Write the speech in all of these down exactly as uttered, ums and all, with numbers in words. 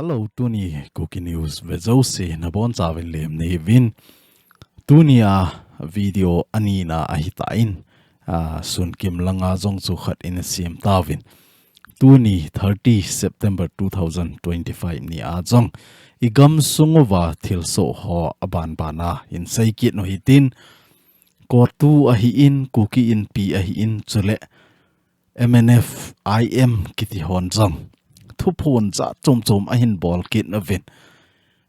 Hello, tuni Kuki News vejouse nabonchauvin lemna hiuvin. Tunia video anina ahitan, ah, sunkim langa jong chu khat ina sem tauvin. Tuni thirty September two thousand twenty-five nia jong igamsung uva thilsoh ho abanbana hin seikit u hitin, COTU ahin, Kuki Inpi ahin, chule M N F I M kiti hon jong thuphon jat chomchom ahin bolkit nauvin.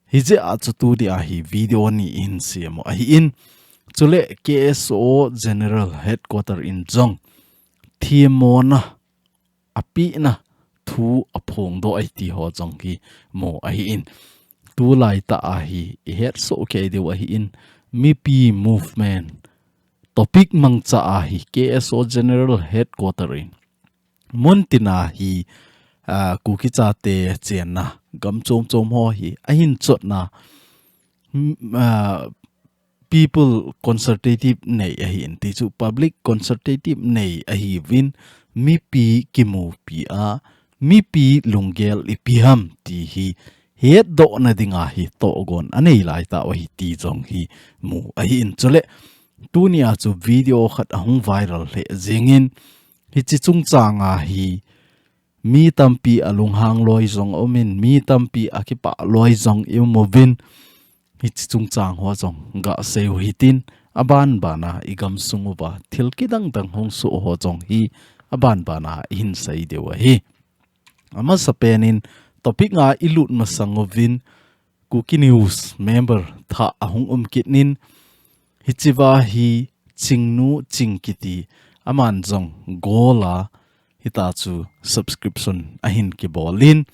Hijeh a chu tunia hi video ni hin sem u ahin. Chule K S O General Headquarter in jong themmona apehna thu aphongdoh ahi ti ho jong hi mu ahin. Tulaitah a hi ihetsoh kei diu ahin. Mipi movement topic mangcha a hi K S O General Headquarter in muntina hi, ah, Kuki chate chenna gam chomchom ho hi ahin chotna, mm, ah, people consultative nei ahin, ti chu public consultative nei ahiuvin, mipi kimupi a, mipi lunggel ipi ham ti hi hetdohna dinga hi tohgon anei laitah u ahi ti jong hi mu ahin. Chule tunia chu video khat ahung viral lheh jengin, hiche chungchanga hi mi tampi alunghang loi jong aumin, mi tampi akipah loi jong i um uvin, hiche chungchang ho jong gasei u hitin, abanbana igamsung uva thil kidangdang hung soh ho jong hi abanbana ihin sei diu ahi. Amasapen in topic nga ilut masang uvin, Kuki News member thah ahung um kit in, hichea hi Chingnu Ching kiti, aman jong gola hita chu subscription ahin kibolin,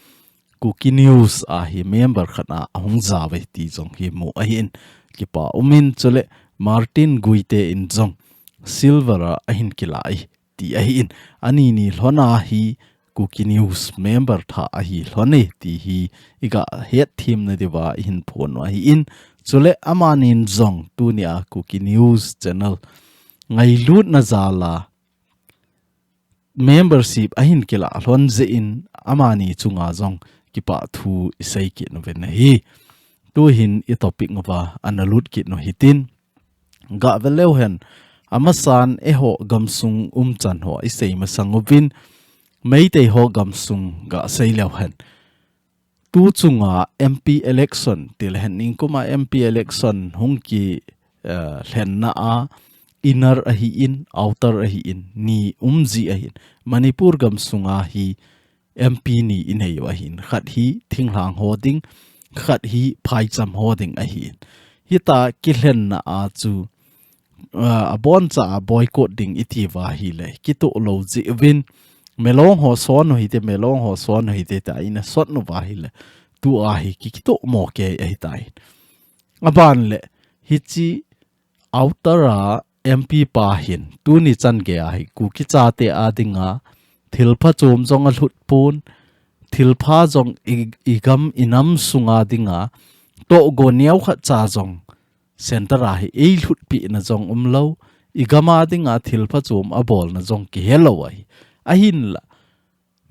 Kuki News a hi member khat a ahung jao uve ti jong hi mu ahin, kipa umin. Chule Martin Guite in jong silver a ahin kilah e ti ahin, anini lhona hi Kuki News member thah ahi lhon e ti hi iga hetthem nadiuva ihin phon u ahin. Chule amanin jong tunia Kuki News channel ngailutna jal a membership ahin kilah lhon jeh in amani chunga jong kipah thu isei kit u ahi. Tuhin i topic uva ana lut kit u hitin, gah ve leu hen, amasan eiho gamsung umchan ho isei masang uvin, Meitei ho gamsung gah sei leu hen. Tu chunga M P election, tilehen ningkuma M P election hung ki, eh, lhenna a, inner ahin, outer ahin, ni umji ahin. Manipur gamsunga hi M P ni inei u ahin, khat hi thinglhang ho ding, khat hi phaicham ho ding ahin. Hita kilhenna a chu, ah, aboncha a boycott ding iti uva ahile, kitoh lou jeh uvin, Melong ho son u hite, Melong ho son u hite, tia ina sot uva ahile, tua hi ki, kitoh mo kei ahitai. Aban le, hiche outer a M P pa hin, tuni chan gei a hi, Kuki chate a dinga, thilpha chom jong alhut pon, thilpha jong i, igam inam sunga dinga, tohgon neokhat cha jong, center a hi eilhutpina jong umlou, igam a dinga thilpha chom abolna jong kihelou ahi. Ahinla,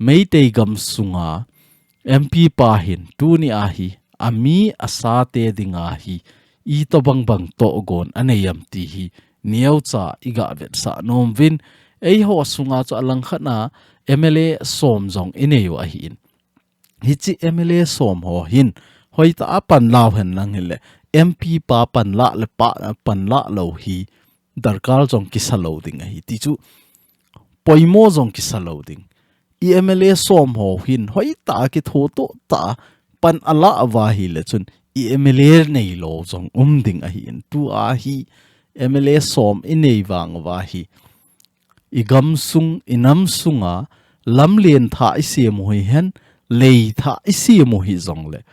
Meitei gamsunga M P pa hin tunia hi, ami asate dinga hi, itobang bang tohgon anei am ti hi, neocha iga vetsah nom uvin, eiho sunga chu alangkhat a M L A som jong inei u ahin. Hiche M L A som ho hin, hoitah a panla u hen lang hile, M P pa panla le pa, panla lou hi, darkar jong kisa lou ding ahi. Ti chu, poimo jong kisa lou ding. I M L A som ho hin, hoitah a kithotoh tah a pan ala uva ahile chun, i M L A neilou jong um ding ahin. Tua hi, M L A som inei vang uva hi, igamsung, inam sunga, lamlen thah isem u hihen, lei thah isem u hijongle,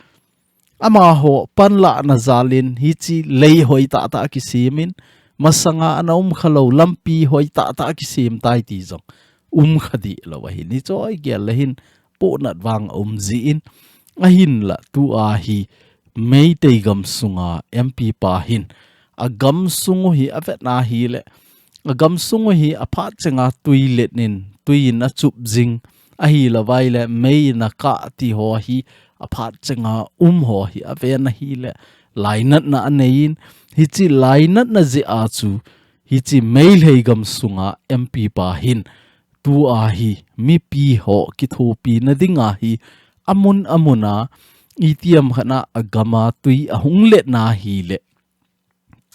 amaho panlahna jalin hiche lei hoitah tah kisemin, masanga ana umkhalou lampi hoitah tah kisem tai ti jong umkha deh lou ahin. Hiche hi gel le hin pohnat vang aum jin, ahinla tua hi Meitei gamsunga M P pa hin, agamsung u hi avetna ahile, agamsung u hi aphat chenga tui let in, tui in achup jing, ahilouva ahile mei in akah ti ho hi aphat chenga um ho hi aven ahile, lainatna anei in, hiche lainatna jeh a chu, hiche Meitei gam sunga M P pa hin, tua hi mipi ho kithopina dinga hi amun amuna itiham khat a agama tui ahung letna hile,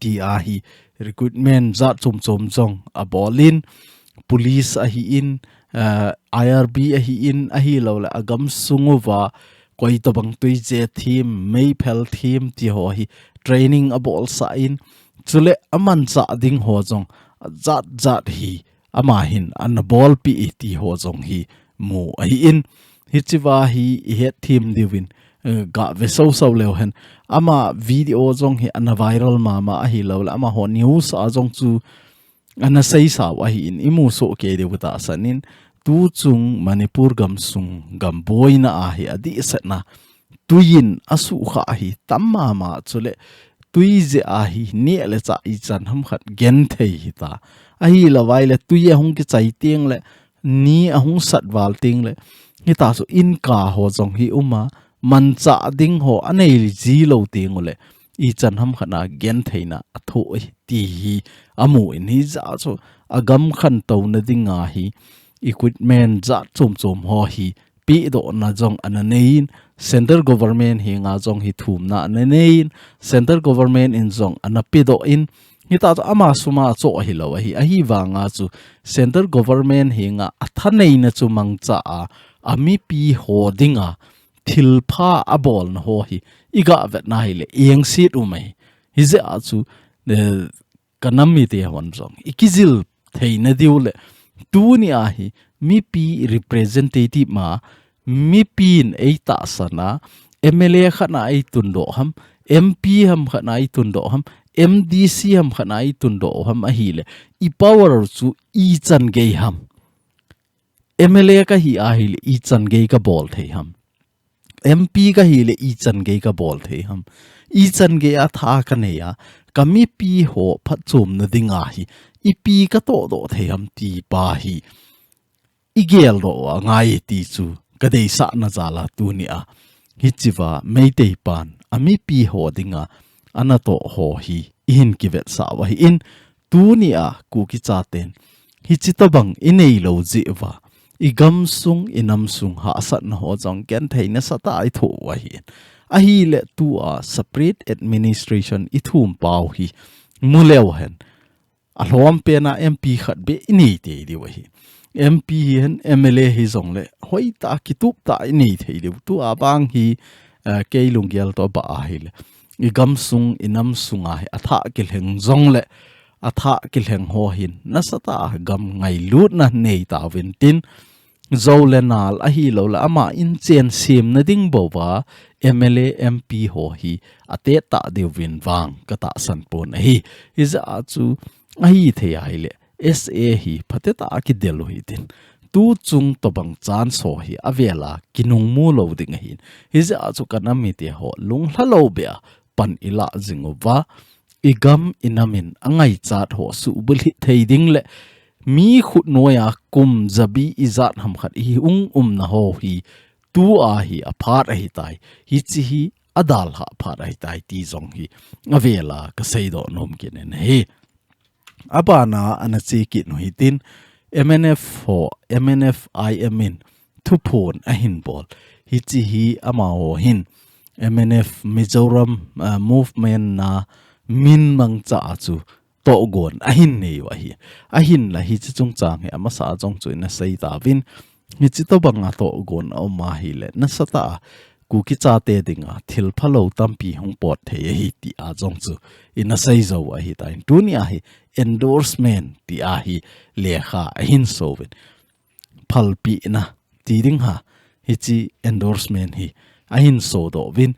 tia hi recruitment jat chom chom jong abol in, police ahi in, eh, I R B ahi in, ahilou le agam sung uva koi tobang tui je thim, meiphel thim ti ho hi training abolsah in, chule amanchah ding ho jong jat jat hi ama hin ana bolpeh e ti ho jong hi mu ahi in, hichea hi ihet thim diuvin, eh, gave soso leu hen. Ama video jong hi ana viral mama ahilou le, amaho news a jong chu ana seisau ahi in, imu soh kei diu tahsan in, tuchung Manipur gam sung gam boina a hi adehsetna tuiyin asukha ahi tam mama chule, tui jeh a hi neh le chah ichan ham khat genthei hita. Ahilou vai le tui ahung kichai teng le, ni ahung sat val teng le, hita chu inka ho jong hi um a, manchah ding ho anei ji lou teng ule, ichan ham khat a gentheina athoh e ti hi amu in, hijeh a chu agam khantouna dinga hi equipment jat chom chom ho hi pehdohna jong ana nei in, Central Government henga jong hi thumna ana nei in, Central Government in jong ana pedoh in, hita chu ama sum a choh ahilou ahi, ahivanga chu Central Government henga athaneina chu mangcha a, amipi ho dinga thilpha abolna ho hi iga vetna hile, engset um ahi. Hijeh a chu, eh, ka nam mite hon jong ikijil theina diu le, tuni a hi mipi representative ma, mipin eitahsan a, M L A khat na eitundoh ham, M P ham khat na eitundoh ham, M D C ham khat na eitundoh ham ahile, i power chu ichan gei ham. M L A kahi ahile ichan gei kabol thei ham. M P kahi le ichan gei kabol thei ham. Ichan gei a tha kanei a, ka mipi ho phatchomna dinga hi ipi katohdoh thei ham ti pa hi igeldoh u angai ti chu kadeisahna jal a tuni a, hichea Meitei pan amipi ho dinga anatoh ho hi ihin kivetsah u ahi in, tuni a Kuki chaten hichi tobang inei lou jeh uva, igam sung, inam sung hahsatna ho jong genthei nasatah a ithoh u ahi in. Ahile tua separate administration ithum pau hi mu leu hen, alhom pen a M P khat beh inei tei diu ahi. M P hihen M L A hijongle hoitah a kitup tah a inei thei diu. Tua vang hi, eh, kei lunggel toh abah ahile, igam sung, inam sunga hi athah kilheng jongle, athah kilheng ho hin nasatah a gam ngailutna nei tauvin tin, jou le nal ahilou le ama inchen semna ding bou a M L A, M P ho hi atettah diuvin vang katahsan pon ahi. Hijeh a chu ahithei ahile S A hi phatetah a kidel u hitin, tuchung tobang chance ho hi avel a kinungmu lou ding ahin. Hijeh a chu ka nam mite ho lunglha lou beh a pan ilah jing uva, igam inam in angaichat ho suhbulhit thei ding le, mi khutnoiya kum jabi ijat ham khat ihung umna ho hi tua hi aphat ahitai, hichi hi adalhah phat ahitai ti jong hi avel a kaseidoh nom kit in ahi. Abana ana che kit u hitin, M N F ho, M N F I M in thuphon ahin bol. Hichi hi amaho hin M N F Mizoram, ah, movement na min mangcha a chu tohgon ahin nei u ahi. Ahinla hichi chungchang hi amasa a jong chu ina sei tauvin, hichi tobang a tohgon aum ahile nasatah a Kuki chate dinga thil phalou tampi hung pot thei ahi ti a jong chu ina sei jou ahitai. Tuni a hi endorsement ti a hi lekha ahin souvin, phalpina ti ding ham, hichi endorsement hi ahin sodoh uvin,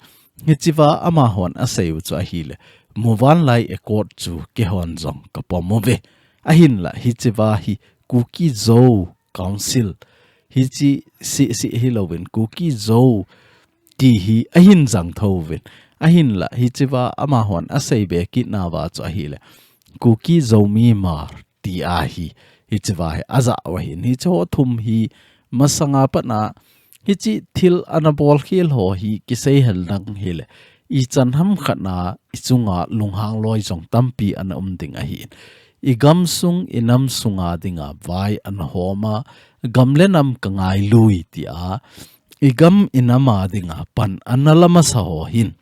hichea amahon asei u chu ahile, Muvanlai Accord chu keihon jong kapom uve. Ahinla hichea hi Kuki Zo Council, hichi seh seh hilouvin Kuki Zo ti hi ahin jang thou uvin. Ahinla hichea amahon asei be kit nauva chu ahile, Kuki Zomi Hmar ti a hi, hichea hi ajah u ahin. Hichi ho thum hi masanga pat a Hichi thil ana bol khel ho hi kisei hel dang hile, ichan ham khat na ichunga lunghang loi jong tampi ana um ding ahi. I gam sung, i nam sunga dinga vai ana homa, gam le nam ka ngai lui tia, i gam i nama dinga pan ana lama sa ho hin.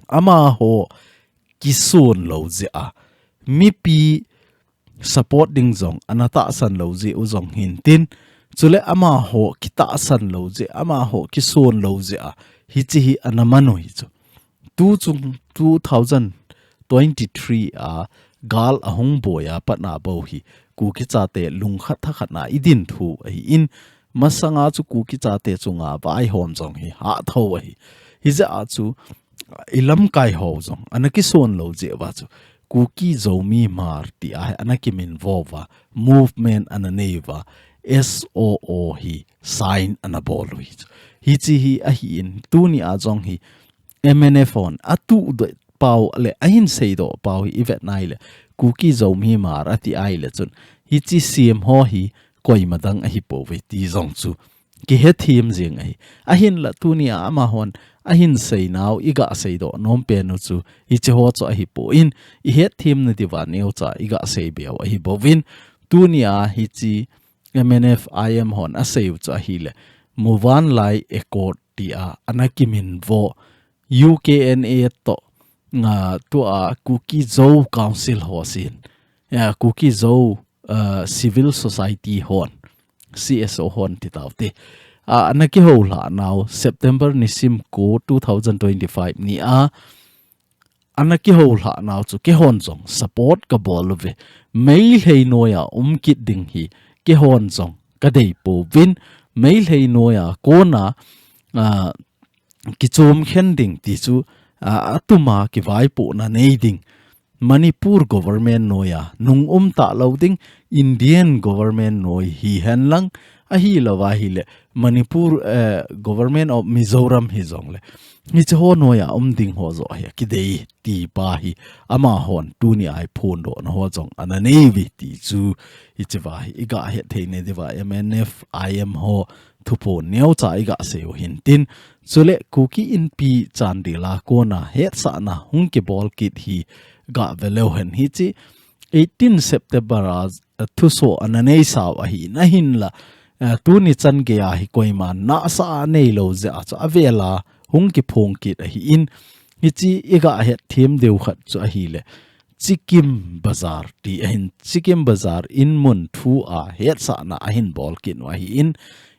Ama ho kisun lo jeh a, mipi support ding jong ana tahsan lo jeh u jong hin tin, chule ama ho kitahsan lo jeh, ama ho kisun lo jeh a, hichi hi ana man u hi chu. Tu chung two thousand twenty-three a gal ahung boi a pat na bou hi, Kuki chate lungkhat thakhat na i din thu ahi in, masanga chu Kuki chate chunga vaihom jong hi hatho ahi. Hijeh a chu i lamkai ho jong ana kisun lo jeh uva chu Kuki Zomi Hmar tia hi ana kiminvo uva, movement ana nei uva, S O O hi sign ana bol u hi chu. Hichi hi ahi in, tuni a jong hi M N F hon atuh doh pau le ahin seidoh pau hi i vet nai le, Kuki Zomi Hmar ati ai le chun, hichi siam ho hi koima dang ahi pouve ti jong chu kihethem jing ahi. Ahinla tuni a amahon ahin seinau i ga seidoh nom pen u chu hichi ho chu ahi pon, i hethem na diuva neocha i ga sei beu ahi bouvin, tuni a hichi M N F I M hon asei u chu ahi le, Muvanlai Accord tia ana kiminvo, U K N A to, nga, tua Kuki Zo Council ho sin, ya, Kuki Zo, uh, Civil Society hon, C S O hon ti tau te. A, ana kihou hla nau September ni sim ko two thousand twenty-five ni a, ana kihou hla nau chu keihon jong support ka bol uve. Meitei noi a um kit ding hi keihon jong ka dei pouvin, Meitei noi a kona, a, kichom khen ding ti chu, a, atuma kivaipohna nei ding. Manipur government noi a nung um ta lo ding, Indian government noi hi hen lang, ahi lo va hi le, Manipur, eh, Government of Mizoram hi jong le, hichi ho noi a um ding ho jo hi kidei ti pa hi, amahon tuni a hi phondohna ho jong ana nei uve ti chu, hichi va hi i ga het thei ne diuva M N F I M ho thuphon neocha i ga sei u hin tin, chule Kuki Inpi Chandel a kona hetsahna hung kibol kit hi ga ve leu hen hichi eighteen September a, a, thuso ana nei sau ahi in ahinla, a, tuni chan gei a hi koima nasa a nei lo jeh a chu avel a hung kiphong kit ahi in, hichi i ga het them deu khat chu ahi le, Chikim Bazar ti ahin, Chikim Bazar in mun thu a hetsahna ahin bol kit u ahi in,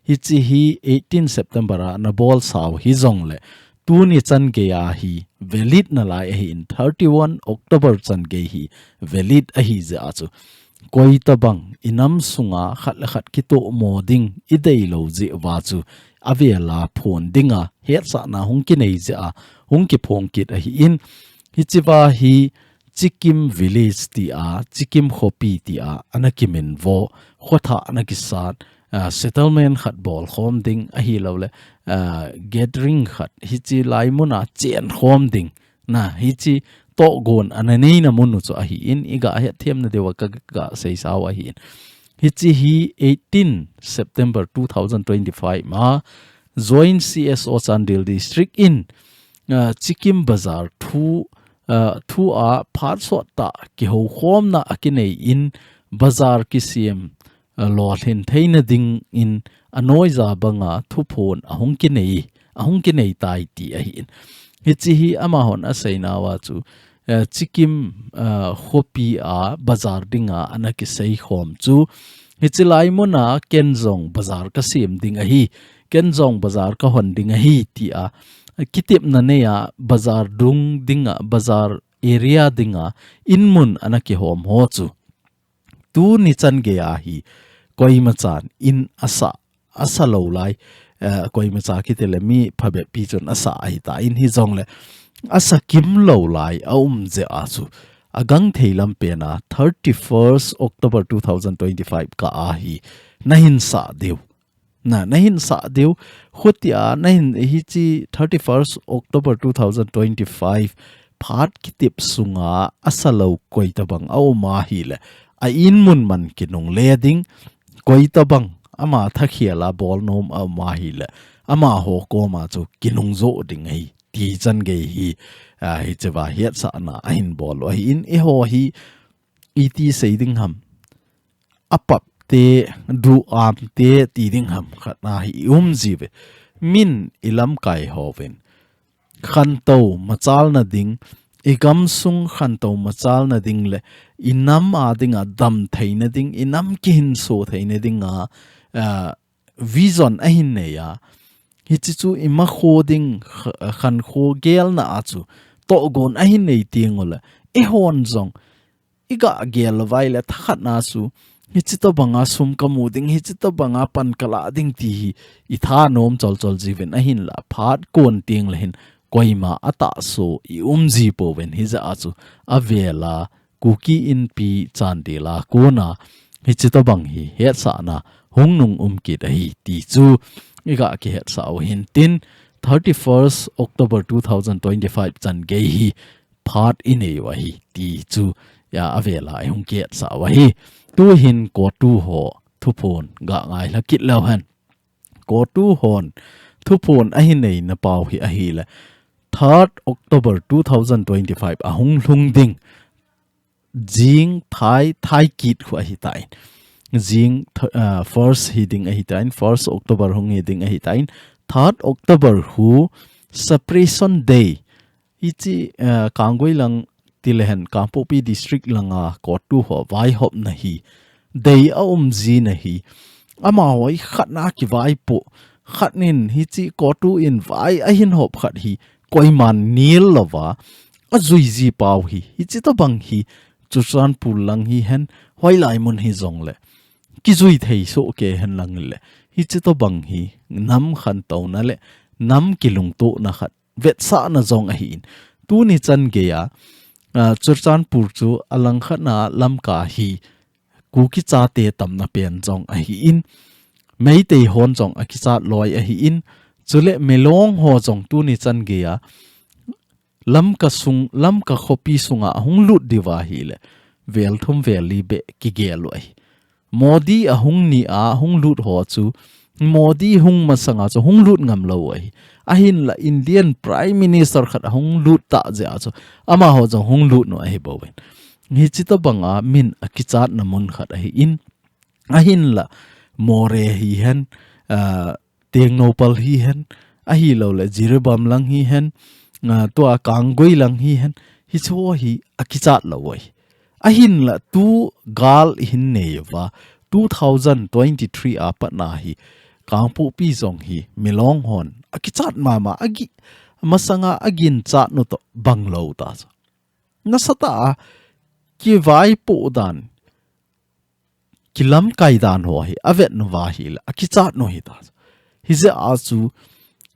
hichi hi eighteen September a ana bol sau hi jong le, tuni chan gei a hi valid na lai ahi in, thirty-one October chan gei hi valid ahi jeh a chu, koi tabang i nam sunga khat le khat kitoh mo ding i dei lo jeh uva chu, avel a phon dinga hetsahna hung kinei jeh a hung kiphong kit ahi in, hichi va hi Chikim Village tia, Chikim Khopi tia ana kiminvo, khotha ana kisat, a, settlement khat bol khom ding ahi lo le, a, gathering khat hichi lai mun a chen khom ding, na, hichi tohgon ana neina mun u chu ahi in, i ga het them na diuva ka ga sei sau ahi in. Hichi hi eighteen September two thousand twenty-five ma Joint C S O Chandel District in, a, Chikim Bazar thu, a, thu a phat sot tah kihoukhomna a kinei in, bazar kisem, a, lolhin theina ding in anoija banga thuphon ahung kinei, ahung kinei tai ti ahi in. Hichi hi amahon asei nauva chu, eh, Chikim, eh, khopi a bazar dinga ana kisei khom chu, hichi lai mun a ken jong bazar ka sem ding ahi, ken jong bazar ka hon ding ahi tia kitepna nei a bazar dung dinga, bazar area dinga in mun ana kihom ho chu, tuni chan gei a hi koima chan in asa, asa lo lai, eh, koima cha kiti le mi phabep pi chun asa ahi ta in, hi jong le asa kim lo lai a um jeh a chu, a gang thei lam pen a thirty-first October two thousand twenty-five kah a hi na hin sa diu. Na, na hin sa diu, khutia na hin hichi thirty-first October two thousand twenty-five phat kitep sunga asa lo koi tabang a um ahi le, a in mun man kinungle ding, koi tabang ama thakhel a bol nom a um ahi le, amaho koma chu kinungjo ding ahi ti chan gei hi, a, hichea hetsahna ahin bol u ahin, eiho hi iti sei ding ham. Apap te, duam te ti ding ham khat na hi i um jiuve. Min i lamkai hovin khantou machalna ding, i gamsung khantou machalna ding le i nam a dinga dam theina ding, i nam kihinso theina dinga, a, vision ahin nei a. Hichi chu i makho ding kh-, khankho gelna a chu tohgon ahin nei teng ule, eihon jong i ga gel lou vai le thakhat na chu, hichi tobanga sum ka mu ding, hichi tobanga pan ka la ding ti hi i thanom chol chol jiuvin ahinla, phat kon teng le hin koima atahso i um ji pouvin, hijeh a chu avela Kuki Inpi Chandel a kona hichi tobang hi hetsahna hung nung um kit ahi ti chu i ga kihetsah u hin tin, thirty-first October two thousand twenty-five chan gei hi phat i nei u ahi ti chu, ya, avela i hung kihetsah u ahi. Tu hin CoTU ho thuphon ga ngai lha kit leu hen. CoTU hon thuphon ahin neina pau hi ahile, third October two thousand twenty-five a hung lhung ding jing thai, thai kit khu ahitan. Jing th-, ah, first hi ding ahitan, first October hung hi ding ahitan. Third October khu Separation Day. Hichi, ah, Kanggui lang ti le hen, Kangpokpi District langa CoTU ho vaihopna hi dei a um jin ahi. Amaho hi khat na kivaipoh, khat nin hichi CoTU in vai ahin hop khat hi koiman nil louva ajui ji pau hi. Hichi tobang hi Churachandpur lang hi hen, hoilai mun hi jongle kijui thei soh kei hen lang le, hichi tobang hi nam khantouna le nam kilungtohna khat vetsahna jong ahin. Tuni chan gei a, ah, Churachandpur chu alangkhat na Lamka hi Kuki chate tamna pen jong ahin, Meitei hon jong akichat loi ahin, chule Milong ho jong tuni chan gei a Lamka sung, Lamka khopi sunga ahung lut diu ahile, vel thum vel li beh kigel u ahi. Modi ahung ni a hung lut ho chu, Modi hung masanga chu hung lut ngam lou u ahi. Ahinla Indian Prime Minister khat ahung lut tah jeh a chu, amaho jong hung lut u ahi bou in. Hichi tobanga min akichatna mun khat ahin. Ahinla Moreh hi hen, ah, Tengnoupal hi hen, ahilouleh Jiribam lang hi hen, ah, tua Kanggui lang hi hen, hichu hi akichat lou u ahi. Ahinla tu gal i hin nei uva, two thousand twenty-three a pat na hi, Kangpokpi jong hi, Milong hon akichat mama, agi, masanga aginchat nu toh bang lou ta chu. Nasatah a kivaipoh dan, kilamkai dan ho hi avet nu va ahile, akichat nu hita. Hijeh a chu,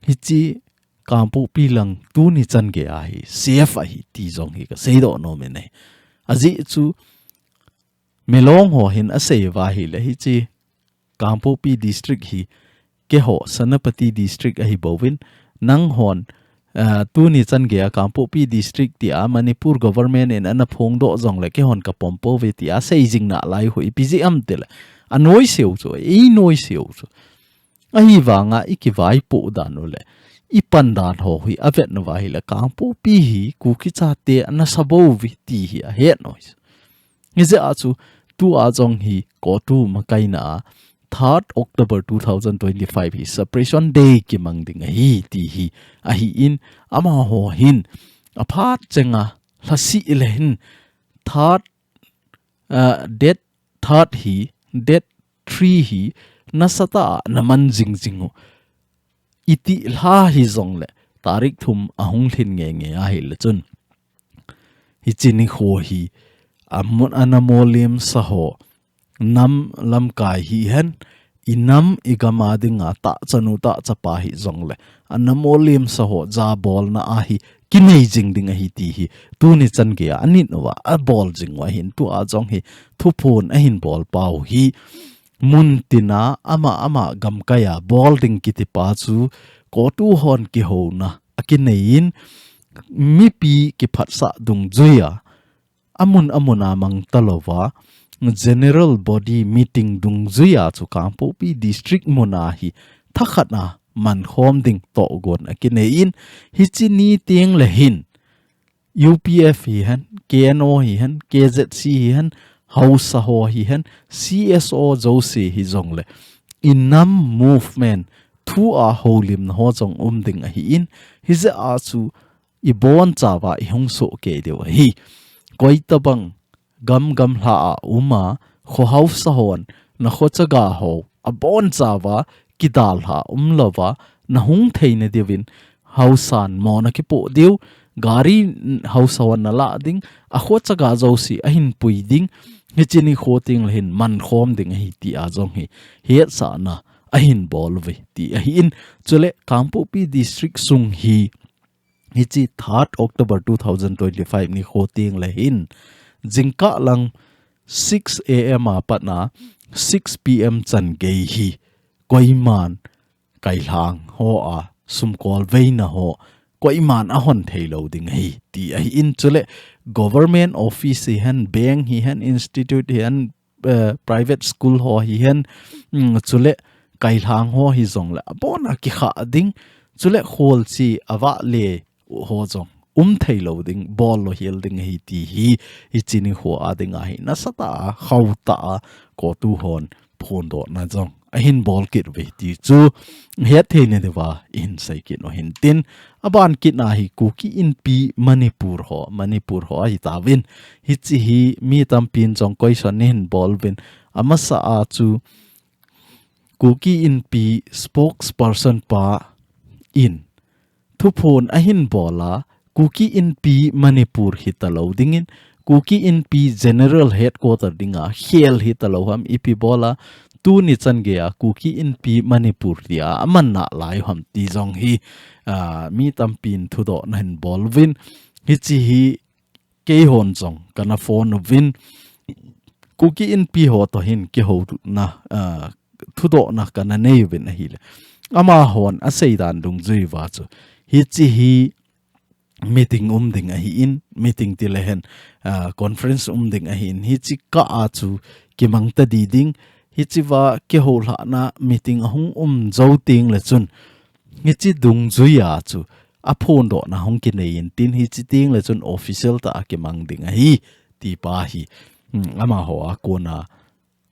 hichi Kangpokpi lang tuni chan gei a hi safe ahi ti jong hi kasei doh nom in ahi. Ajeh chu, Milong ho hin asei uva ahile, hichi Kangpokpi District hi keiho Senapati District ahi bou in, nang hon, ah, tuni chan gei a Kangpokpi District tia Manipur government in ana phongdoh jongle keihon kapom pouve tia sei jing nalai u hi ipi jeh ham tile, anoise u chu, einoise u chu. Ahivanga i kivaipoh dan u le i pan dan ho hi avet nu va ahile, Kangpokpi hi Kuki chate ana sa bou uve ti hi ahet noise. Hijeh a chu, tua jong hi CoTU makaina a, third October two thousand twenty-five hi Separation Day kimang ding ahi ti hi ahin, amaho hin aphat chenga lhasi le hin third, ah, date third hi, date three hi nasatah a naman jingjing u. Iti lha hi jongle tarik thum ahung lhin ngeingei ahile chun, hichi nikho hi amun ana molimsa ho, nam lamkai hi hen, i nam i gam a dinga tahchanu tahchapa hi jongle ana molimsa ho jabolna ahi kinei jing ding ahi ti hi tuni chan gei a anit uva abol jing u ahin, tua jong hi thuphon ahin bol pau hi mun tina ama ama gamkai a bol ding kiti pa chu CoTU hon kihouna akinei in, mipi kiphatsah dungjuia, amun amun a mang talouva, General Body Meeting dungjuia chu Kangpokpi District muna hi thakhat a mankhom ding tohgon akinei in, hiche ni teng le hin, U P F hihen, K N O hihen, K Z C hihen, Haosa ho hihen, C S O jouse hijongle, i nam movement thu a houlimna ho jong um ding ahi in, hijeh a chu i bonchauva i hung sohkei diu ahi. Koitabang gam gamla a um a, kho haosa hon, na kho chaga ho, abonchauva kidalha umlouva, na hung theina diuvin, haosan mo na kipoh diu, gari haosa hon na lah ding, a kho chaga jouse ahin pui ding, hiche nikho teng le hin mankhom ding ahi tia jong hi, hetsahna ahin bol uve ti ahi in, chule Kangpokpi District sung hi, hiche third October two thousand twenty-five nikho teng le hin, jingkah lang six A M a pat a six P M chan gei hi, koiman kailhang ho a sumkol veina ho, koiman ahon theilou ding ahi ti ahi in, chule government office hihen, bank hihen, institute hihen, eh, private school ho hihen, mm, chule kailhang ho hijongle abon a kikha ding, chule kholchi a vahle ho jong um theilou ding, bol louhel ding ahi ti hi, hiche nikho a ding ahi, nasatah a, khohtah a, CoTU hon phondohna jong ahin bol kit uve ti chu hetthei na diuva ihin sei kit u hintin, aban kit na hi Kuki Inpi Manipur ho, Manipur ho ahi tauvin, hiche hi mi tampin jong question nahin bol uvin, amasa a chu Kuki Inpi spokesperson pa in thuphon ahin bol a, Kuki Inpi Manipur hitalou dingin, Kuki Inpi General Headquarter dinga khel hitalou ham, ipi bol a, tuni chan gei a Kuki Inpi Manipur tia aman nalai u ham ti jong hi, ah, mi tampin thudohna ahin bol uvin, hiche hi keihon jong kana phone uvin, Kuki Inpi ho toh hin kihouna, ah, thudohna kana nei uvin ahile, amahon asei dan dungjui uva chu, hiche hi meeting um ding ahi in, meeting ti le hen, ah, conference um ding ahi in, hiche kah a chu kimang tadih ding, hichea kihoulhahna meeting ahung um jou teng le chun, hiche dungjui a chu aphondohna hung kinei intin, hiche teng le chun official tah a kimang ding ahi, ti pa hi, hmm, amaho a kona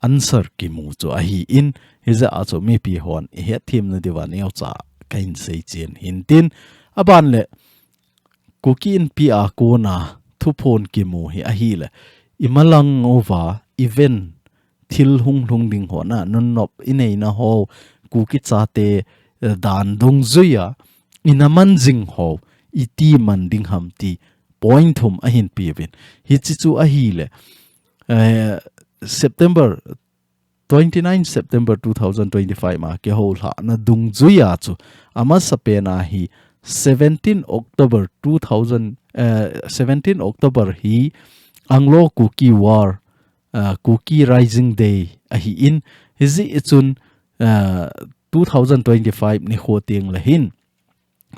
answer kimu chu ahi in, hijeh a chu mipi hon ihet them na diuva neocha kahin sei chen hintin, aban le Kuki Inpi a kona thuphon kimu hi ahile, imalang uva event thil hunglhung ding ho na, nunnop ineina ho, Kuki chate, eh, dan dungjui a ina man jing ho iti man ding ham ti point thum ahin pe uvin. Hiche chu ahile, eh, September, twenty-nine September two thousand twenty-five ma kihoulhahna dungjui a chu, amasapen a hi seventeen October two thousand, eh, seventeen October hi Anglo Kuki War, eh, Kuki Rising Day ahi in, hijeh chun, eh, two thousand twenty-five nikho teng le hin,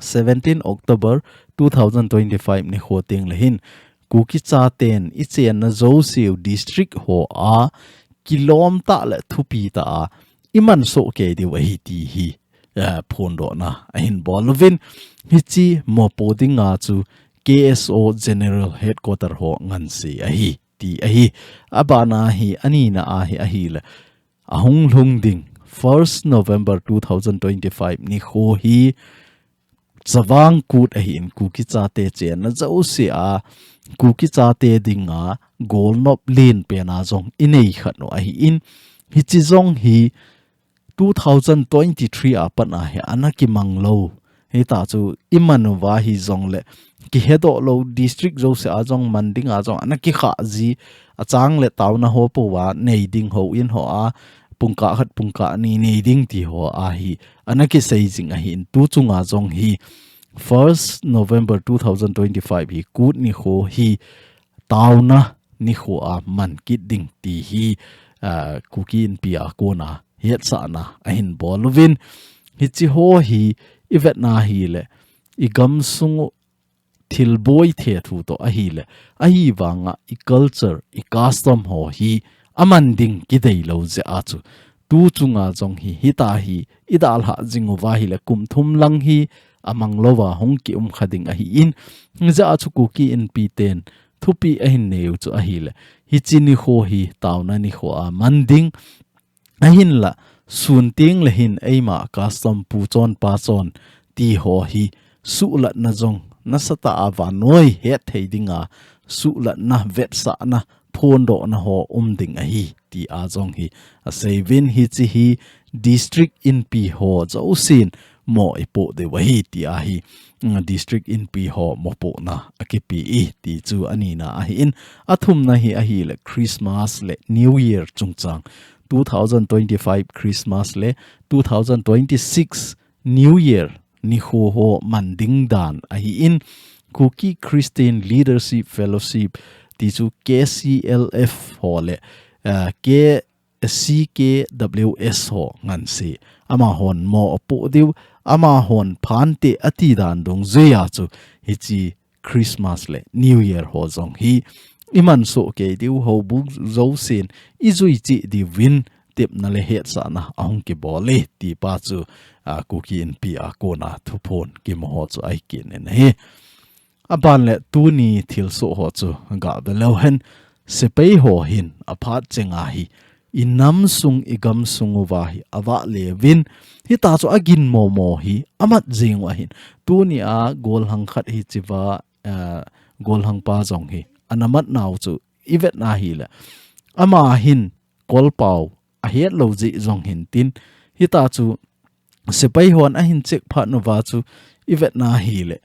seventeen October two thousand twenty-five nikho teng le hin, Kuki chaten ichenna jouseu district ho a kilom tah le thupi tah a iman sohkei diu ahi ti hi, eh, phondohna ahin bol uvin, hiche mopo dinga chu K S O General Headquarter ho ngansi ahi ti ahi. Aban a hi, anina a hi ahile, ahung lhung ding first November two thousand twenty-five nikho hi Chavang Kut ahi in, Kuki chate chenna jouse a, Kuki chate dinga golnop lenpen a jong inei khat u ahi in, hiche jong hi two thousand twenty-three a pat a hi ana kimang lou. Hita chu iman uva hijongle kihedoh lou, district jouse a jong man ding a jong ana kikha ji, achang le taona ho pouva nei ding, houin ho a pungkah khat pungkah ni nei ding ti ho a hi ana kisei jing ahi in, tu chunga jong hi first November two thousand twenty-five hi Kut nikho hi taona nikho a man kit ding ti hi, ah, Kuki Inpi a kona hetsahna ahin bol uvin. Hiche ho hi ivetna hile, igam sung u thilboi thethu toh ahile, ahivanga i culture, i custom ho hi aman ding kidei lou jeh a chu, tu chunga jong hi, hita hi, idalha jing uva ahile kum thum lang hi, amang louva hung kium kha ding ahin, hijeh a chu Kuki Inpi ten, thupi ahin neiu chu ahile, hiche nikho hi, taona nikho a man ding, ahinla, sun teng le hin eima custom pu chon pa chon ti ho hi suhlatna jong nasatah a vannoi hetthei dinga suhlatna vetsahna phondohna ho um ding ahi ti a jong hi aseiyuvin hiche hi district inpi ho jousen mo ipoh diu ahi ti ahi. Mm, district inpi ho mopohna akipe e ti chu anina ahin. Athumna hi ahile Christmas le New Year chungchang. Two thousand twenty-five Christmas le two thousand twenty-six New Year nikho ho man ding dan ahin. Kuki Christian Leadership Fellowship ti chu K C L F ho le, ah, K C K W S ho ngansi. Amahon mo apoh diu, amahon phante ati dan dungjuiya chu hiche Christmas le New Year ho jong hi iman soh kei diu houbung jousen ijui cheh diuvin tepna le hetsahna ahung kibol e ti pa chu, ah, Kuki Inpi a kona thuphon kimu ho chu ahi kit in ahi. Aban le tuni thilsoh ho chu gah ve leu hen, sepai ho hin aphat chenga hi, inam sung, igam sung uva hi, avah le uvin, hita chu agin momo hi, amat jing u ahin. Tuni a golhang khat hichea, eh, golhang pa jong hi, ana mat nau chu, ivet na hile. Ama hin, kolpau, ahet lou jeh jong hin tin, hita chu, sepai hon ahin check phat nauva chu ivet na hile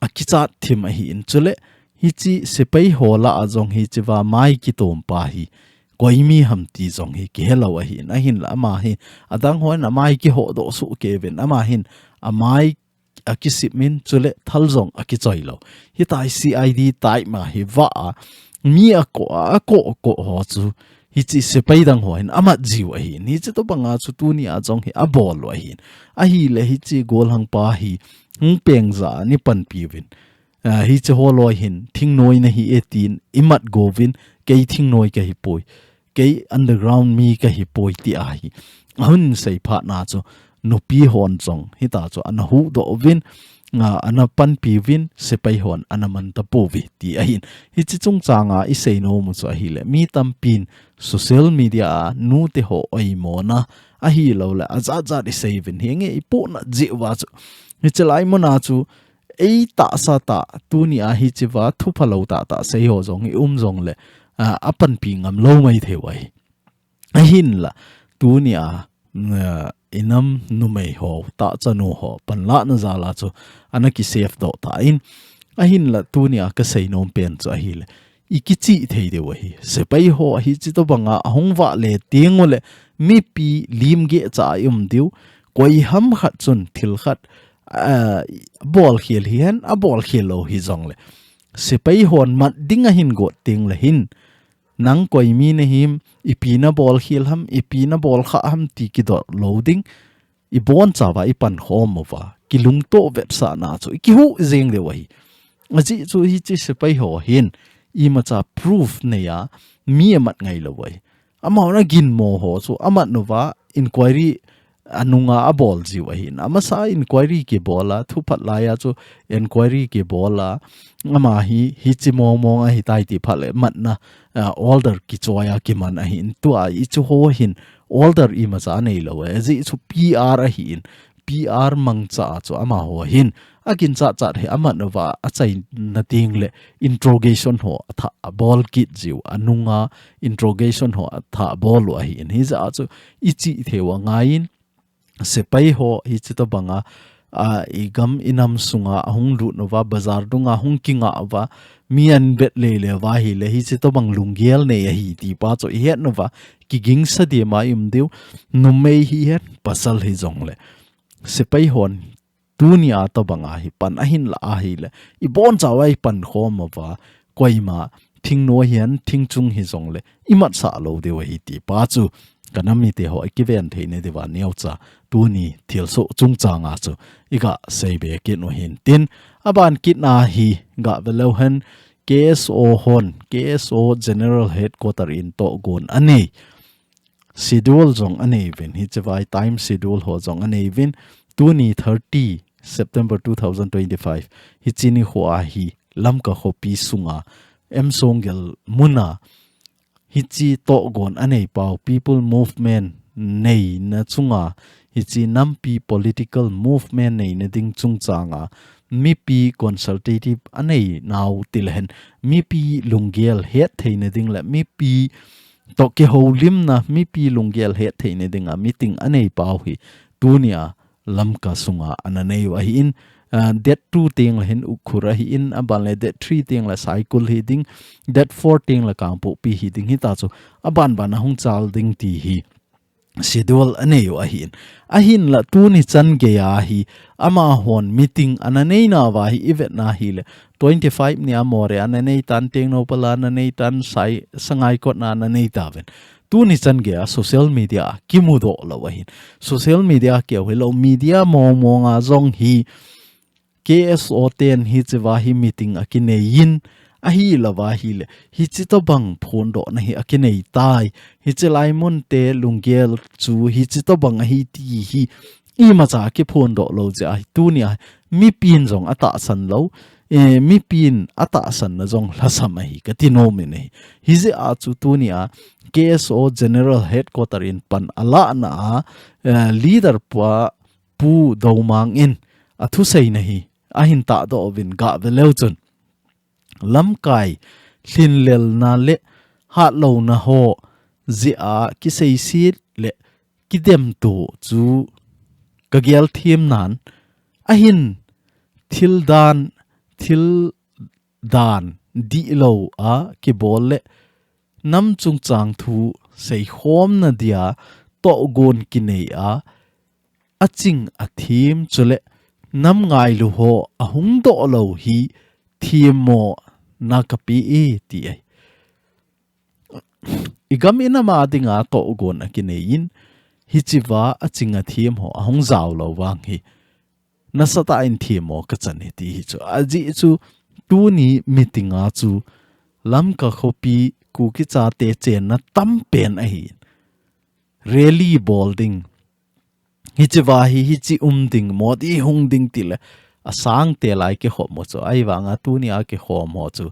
akichat thim ahin chule hiche sepai ho lah a jong hichea mai kitom pa hi koi mi ham ti jong hi kihe lou ahin ahinla ama hi adang hon amai kiho doh soh kei uvin ama hin amai akisip min chule thal jong akichoi lou. Hita hi C I D tai ma hi vah a mi akoh a akoh koh ho chu hiche sepai dang ho hin amat jiu ahin. Hiche tobang a chu tuni a jong hi abol u ahin. Ahile hiche golhang pa hi hung peng ja a nei panpi uvin. Ah, hiche ho loi hin thingnoi nahi e tin imat go uvin kei thingnoi kahi poi. Kei underground mi kahi poi ti ahi. Ahung sei phat na chu nupi hon jong hita chu ana huhdoh uvin, a, ana panpi uvin, sepai hon ana man tapouve ti ahin. Hiche chungchang a isei nom u chu ahile, mi tampin social media a nute ho oimo na ahilou le, ajat jat isei uvin hinge ipoh na jeh uva chu. Hiche lai mun a chu, ei tahsa tah, tuni a hichea thupha lou tah tah sei ho jong ium jong le, a, apanpi ngam lou mai thei u ahi. Ahinla, tuni a, eh, inam numei ho, tahchanu ho, panlahna jal a chu, ana kisave doh tan. Ahinla, tuni a kasei nom pen chu ahile. Ikichih thei diu ahi. Sepai ho hiche tobang a, ahung vah le teng ule, mipi lim geh cha a ium diu. Koi ham khat chun thil khat, eh, bol khel hihen, abol khel lou hijong le. Sepai hon mat ding ahin got teng le hin. Nang koi mi nahim, ipi nabol khel ham, ipi nabol kha ham ti kidoh lou ding. Ibon chauva ipan khom uva. Kilungtoh vetsahna chu, ikihuh jeng diu ahi. Ajeh chu hiche sepai ho hin, imacha proof neiya, mi amat ngai lou ahi. Amahon agin mo ho chu, amat nauva, inquiry anunga abol jiu ahin. Amasa inquiry kibol a, thuphat lai a chu inquiry kibol a. Ama hi, hiche mong mong ahitai ti phat le matna, ah, order kichoi a kiman ahin. Tua hiche ho hin order imacha neilou e. Ajeh chu P R ahin. P R mangcha a chu amaho hin. Aginchat chat hi amat nauva achaina teng le interrogation ho athah abol kit jiu. Anunga interrogation ho athah abol u ahin. Hijeh a chu ichih thei u angaiyin. Sepai ho hiche tobang a, a, igam inam sunga ahung lut nauva, bazar dunga hung kingah uva, mi anbet lele uva ahile, hiche tobang lunggel nei ahi ti pa chu ihet nauva, kigingsa dema ium diu, numei hihen, pasal hijong le. Sepai hon, tuni a tobang a hi pan ahin la ahile, ibon chauva ipan khom uva, koima, thingnoi hihen, thingchung hijong le, imatsah lou diu ahi ti pa chu, kanam mite ho ikiven thei na diuva neocha, tuni thilsoh chungchang a chu, iga seibe kit u hin tin, aban kit na hi, ga ve leu hen, K S O hon, K S O General Headquarter in tohgon anei. schedule jong anei uvin, hiche vai time schedule ho jong anei uvin, tuni thirty September two thousand twenty-five, hiche nikho a hi Lamka khopi sunga M Songgel muna hiche tohgon anei pau People Movement neina chunga hiche nampi political movement neina ding chungchanga mipi consultative anei nau tilehen mipi lunggel het theina ding le mipi toh kihoulimna mipi lunggel het theina dinga meeting anei pau hi tunia Lamka sunga ana nei u ahin, ah, date two teng le hin Ukhrul ahin, aban le date three teng le Saikul hi ding, date four teng le Kangpokpi hi ding hita chu, aban ban ahung chal ding ti hi schedule anei u ahin. Ahinla tuni chan geiya hi, amahon meeting ana nei nauva hi i vetna hile, twenty-five nia Moreh a ana nei tan, Tengnoupal a ana nei tan, Sai, Sangaikot a ana nei tauvin. Tuni chan geiya social media a kimudoh lou ahin. Social media keu hilou, media mong monga jong hi K S O ten hiche va hi meeting akinei in, ahilouva hile, hiche tobang phondohna hi akinei tai. Hiche lai mun te lunggel chu hiche tobang ahi ti hi imacha kiphondoh lou jeh ahi, tunia mipin jong atahsan lou, eh, mipin atahsanna jong lhasam ahi, kati nom in ahi. Hijeh a chu tunia K S O General Headquarter in pan alahna a, eh, leader pa Pu Domang in athuseina hi ahin tahdoh uvin gah ve leu chun, lamkai lhinlelna le hatlouna ho jeh a kiseiset le kidemto chu kagel them nan, ahin thil dan, thil dan dihlou a kibol le nam chungchang thu seikhomna dia tohgon kinei a, aching athem chule nam ngailu ho ahung doh lou hi themmo na kape e ti ahi. I gam i nam a dinga tohgon akinei in, hiche va aching athem ho ahung jao lou vang hi nasatah in themmo kachan e ti hi chu. Ajeh chu tuni meeting a chu Lamka khopi Kuki chate chenna tampen ahi. Rally bol ding, hiche va hi, hiche um ding, Modi hung ding tile asangte lai kikhom u chu. Ahivanga tunia kikhom ho chu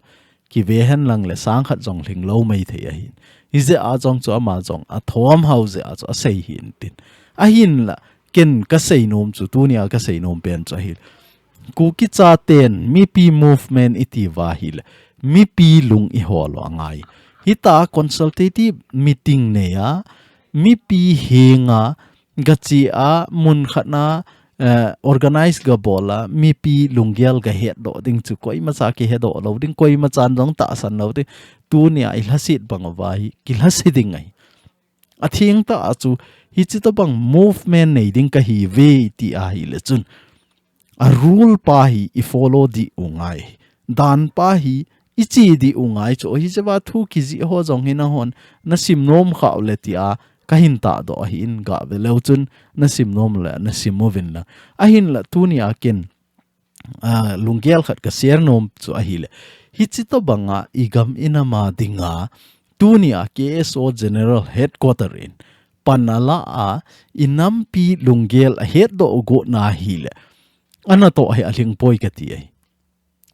kive henlang le sang khat jong lhinglou maithei ahin. Hijeh a jong chu ama jong athom hao jeh a chu asei hintin. Ahinla, ken kasei nom chu, tunia kasei nom pen chu ahi, Kuki chaten mipi movement iti uva hile, mipi lung ihol u angai. Hita consultative meeting nei a, mipi henga gache a, mun khat na, eh, organize gabol a, mipi lunggel gahetdoh ding chu koimacha kihedoh lou ding, koimachan jong tahsan lou ding, tunia ilhaset bang uva hi kilhase ding ahi. Athengtah a chu, hiche tobang movement nei ding kahiuve ti ahile chun, a rule pa hi i follow dih u ngai. Dan pa hi i che dih u ngai chu. Hiche va thu kijih ho jong hi nahon nasim nom khah u le tia kahin tahdoh ahin, gah ve leu chun nasim nom le nasim uvin lang. Ahinla tunia ken, ah, lunggel khat ka share nom chu ahile, hiche tobanga i gam i nam a dinga tunia K S O General Headquarter in pan ala a, i nampi lunggel ahetdoh u gotna hile, anatoh hi alhing poi kati ahi.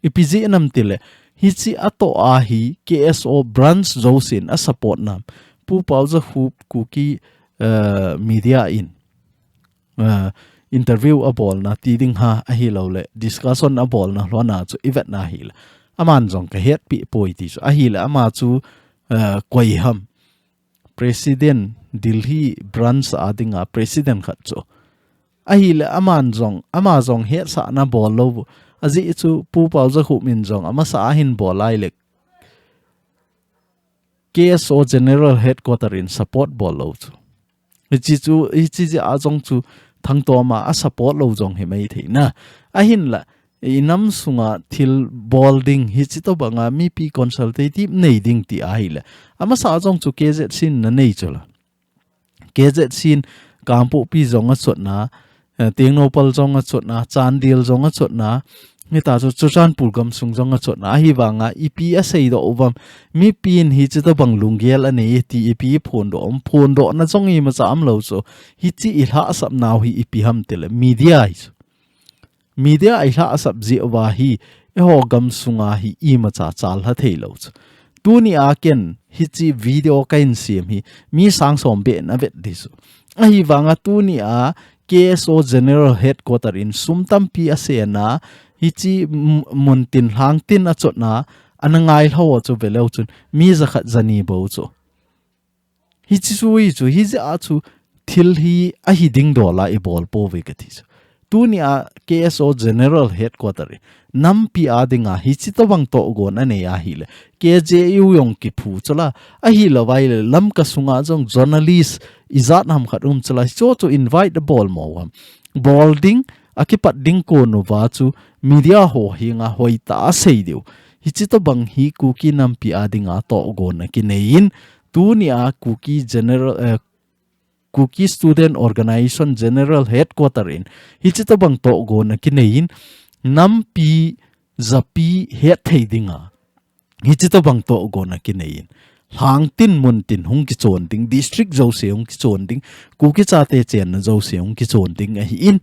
Ipi jeh ham tile, hiche atoh a hi K S O branch jousen asupportna, Pu Paojakhup Kuki, eh, media in, eh, interview abolna ti ding ham ahilouleh discussion abolna lhona chu i vetna hile, aman jong kahetpi poi ti chu ahile, ama chu, eh, koi ham, President, Delhi branch a dinga President khat chu. Ahile aman jong, ama jong hetsahna bol lou. Ajeh chu Pu Paojakhup in jong amasa a ahin bol ahile, K S O General Headquarter in support bol lou chu. Hiche chu, hiche jeh a jong chu Thangtom a asupport lou jong hi maithei na. Ahinla, i nam sunga thil bol ding, hiche tobanga mipi consultative nei ding ti ahile, amasa a jong chu K Z C in ana nei chu la. K Z C in Kangpokpi jong achotna, eh, Tengnoupal jong achotna, Chandel jong achotna, Hita chu Churachandpur gamsung jong achotna ahi vanga ipi asei doh uvam, mipin hichi tobang lunggel anei ti ipi phondoh um, phondohna jong imacha umlou chu, hichi ilhahsapnau hi ipi ham tile media hi chu. Media a ilhahsap jeh uva hi, eiho gamsunga hi imacha chalha theilou chu. Tunia ken hichi video kahin sem hi, mi sang som beh in avet ding chu. Ahi vanga tunia K S O General Headquarter in sum tampi asena, hichi m-, muntin lhangtin achotna, ana ngailhah u chu veleu chun, mi jakhat jani bou chu. Hichi chu hi chu, hijeh a chu thil hi ahi ding dola ibol pouve kati chu. Tunia K S O General Headquarter in nampi a dinga hichi tobang tohgon anei ahile, K J U jong kiphu chula, ahilou vaile Lamka sunga jong journalist ijat ham khat um chula, hicho chu invite abol mo ham. Bol ding, akipat ding konuva chu media ho henga hoitah a sei diu. Hichi tobang hi Kuki nampi a dinga tohgon akinei in, tunia Kuki General, eh, Kuki Student Organization General Headquarter in hichi tobang tohgon akinei in, nampi japi hetthei dinga hichi tobang tohgon akinei in, lhangtin muntin hung kichon ding, district jouse hung kichon ding, Kuki chate chenna jouse hung kichon ding ahi in,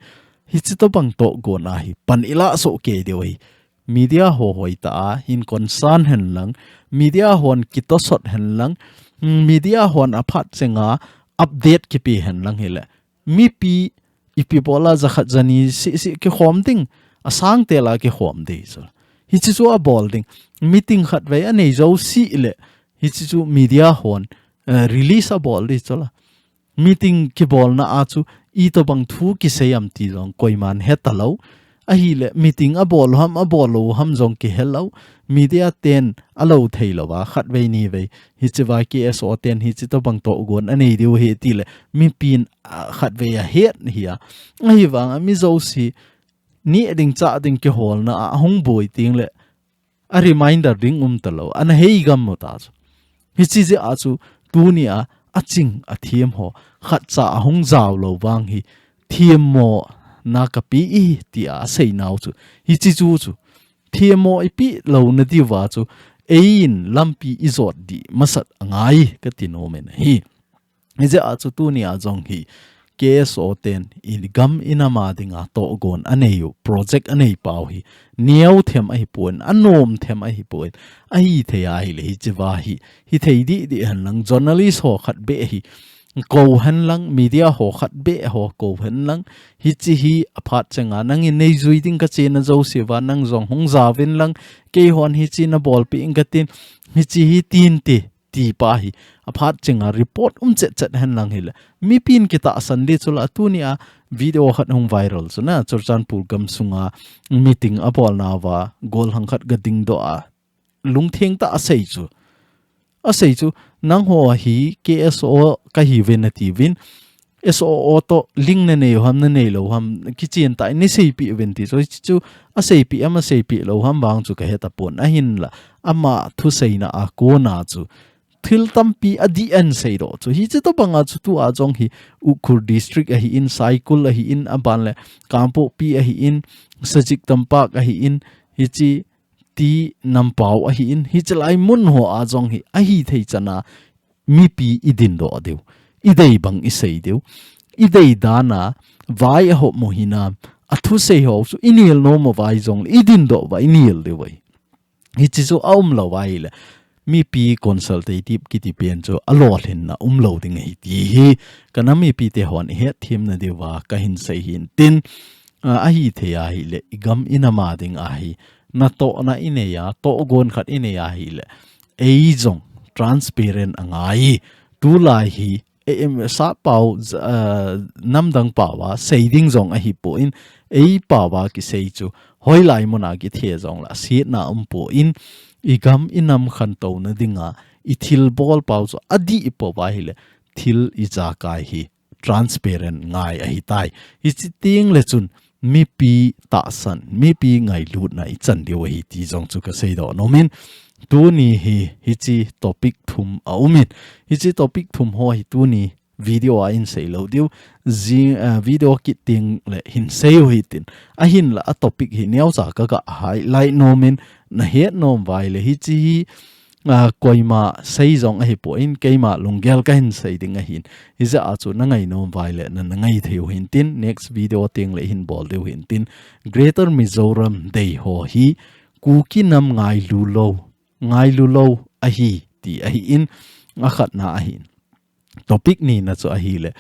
hichi tobang tohgon a hi pan ilah soh kei diu ahi. Media ho hoitah a hin concern hen lang, media hon kitosot hen lang, mm, media hon aphat chenga update kipe hen lang hile, mipi ipi bola jakhat jani sisi kikhom ding, asang tela kikhom ding chu. Hichi chu abol ding, meeting khatvei anei jou sile, hichi chu media hon, eh, release abol ding chula. Meeting kibolna a chu itobang thu kisei am ti jong koiman hetalou. Ahile meeting abol ham, abol lou ham jong kihelou. Media ten alou theilouva, khatvei nivei, hichiva K S O ten hichi tobang tohgon anei diu ahi tile, mipin, ah, khatvei ahet hia. Ahivanga mi jouse, neh ding chah ding kiholna a ahung boi tengle, a reminder ding umtalou, ana hei gam mo ta chu. Hichi jeh a chu tunia aching athem ho khatcha ahung jaolou vang hi themmona kape e tia aseinau chu. Hichi chu chu. Themmo ipelouna diuva chu, eiin lampi ijot ding masat angai kati nom in ahi. Hijeh a chu tunia jong hi K S O ten igam inam a dinga tohgon anei u, project anei pau hi, neo them ahipon, anom them ahipon, ahithei ahile hichiva hi, hithei didi hen lang, journalist ho khatbeh hi kou hen lang, media ho khatbeh ho kou hen lang, hichi hi aphat chenga nangin neijui ding kachena jouseuva nang jong hung jaovin lang, keihon hichi nabolpeh ing katin, hichi hi tin ti, tipa hi aphat chenga report um chetchet hen lang hile, mipin kitahsan ding chula. Tunia video khat hung viral chu na, Churachandpur gamsunga meeting abolnauva, gollhang khat gadingdoh a, lungtheng tah a asei chu. Asei chu, nangho hi K S O kahiuve natiuvin, S O O toh link nanei u ham, nanei lou ham, kichen tah in neiseipeh uvin ti chu, hichu aseipeh am, aseipeh lou ham vang chu kahetapon, ahinla, ama thuseina a kona chu thil tampi adih in aseidoh chu. Hichi tobanga chu tua jong hi Ukhrul District ahin, Saikul ahin, aban le Kangpokpi ahin, Sajik Tampak ahin, hichi T Nampao ahin, hichi lai mun hoa jong hi ahithei chana mipi idindoh diu, idei bang isei diu, idei dana vai ahop mo hinam, athusei ho chu inel nom uva jongle idindoh uva inel diu ahi. Hichi chu aumlou ahile, mipi consultative kiti pen chu alolhinna umlou ding ahi ti hi, kanam mipite hon ihetthemna diuva kahin sei hin tin, a, ahithei ahile, igam inam a dinga hi, natohna inei a, tohgon khat inei ahile, eijong transparent angai, tulai hi, e, em, sap pao, j-, a, namdang paova sei ding jong ahipon, ei paova kisei chu, hoilai muna kithe jongle, asetna umpon, igam inam khantouna dinga, ithilbol pao chu adih pouva ahile, thil ijakai hi transparent ngai ahitai. Hichi tengle chun mipi tahsan, mipi ngailutna ichan diu ahi ti jong chu kaseidoh nomin. Tuni hi, hichi topic thum aumin. Hichi topic thum ho hi tuni video a hin sei lou diu. Ji, uh, video kit teng le hin sei u hitin. Ahinla a topic hi neocha ka ga highlight nom in, na het nom uva ahile hichi hi, uh, koima sei jong ahipoi, keima lunggel kahin sei ding ahin. Hijeh a chu na ngai nom uva ahile na, na ngai thei u hintin, next video teng le hin bol diu hintin. Greater Mizoram Day ho hi Kuki nam ngailu lou, ngailu lou ahi ti ahin, akhatna ahin. Topic nina chu ahile,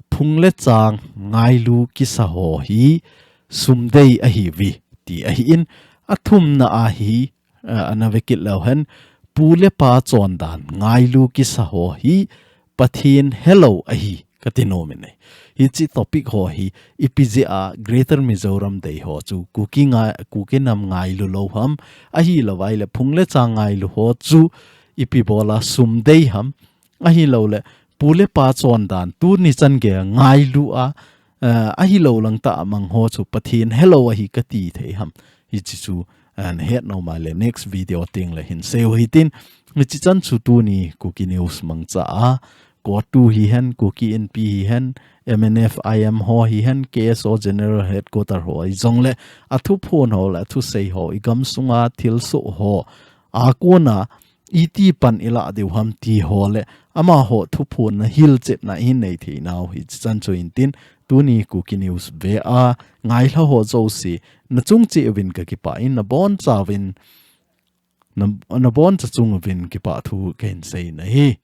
phung le chang ngailu kisa ho hi sum dei ahiuve ti ahin, athumna a hi, eh, ana vekit leu hen, pu le pa chondan ngailu kisa ho hi Pathen helou ahi kati nom in ahi. Hichi topic ho hi ipi jeh a Greater Mizoram Day ho chu Kuki nga, Kuki nam ngailu lou ham, ahilou vai le phung le chang ngailu ho chu ipi bola sum dei ham, ahilou le pu le pa chondan tuni chan gei ngailu a, eh, ahilou lang tah a mang ho chu Pathen helou ahi kati thei ham. Hichi chu, eh, na het nom uva ahile next video teng le hin sei u hitin. Hichi chan chu tuni Kuki News mangcha a, CoTU hihen, Kuki Inpi hihen, M N F I M ho hihen, K S O General Headquarter ho hijongle, athuphon ho le athusei ho, i gamsunga thilsoh ho a kona iti pan ilah diu ham ti ho le amaho thuphonna hilchetna ihin nei thei nau hichi chan chu hintin, tuni Kuki News ve a ngailha ho jouse na chung cheh uvin ka kipah in, na boncha uvin, na, na boncha chung uvin kipah thu kahin sei in ahi.